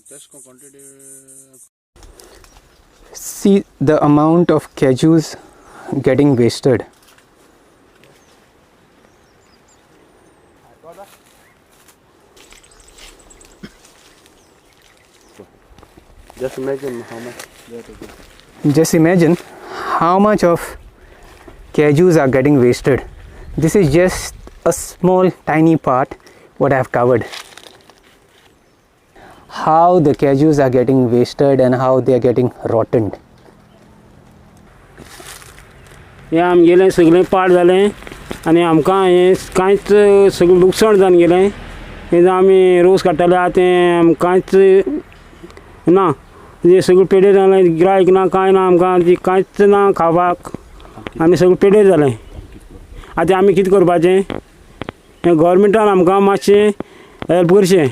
तेश quantity. See the amount of cashews getting wasted. Just imagine how much that is. Just imagine how much of cashews are getting wasted. This is just a small tiny part what I have covered. How the cashews are getting wasted and how they are getting rotten. हें आमगेलें सगळें पाड जालें आनी आमकां हें कांयच सगळें लुकसाण जावन गेलें. हें आमी रोस काडटाले आतां तें आमकां कांयच ना, हें सगळें पेडेर जालें, गिरायक ना कांय ना, आमकां ती कांयच ना खावपाक, आमी सगळें पेडेर जालें. आतां आमी कितें करपाचें, हें गोवोरमेंटान आमकां मातशें हेल्प करचें.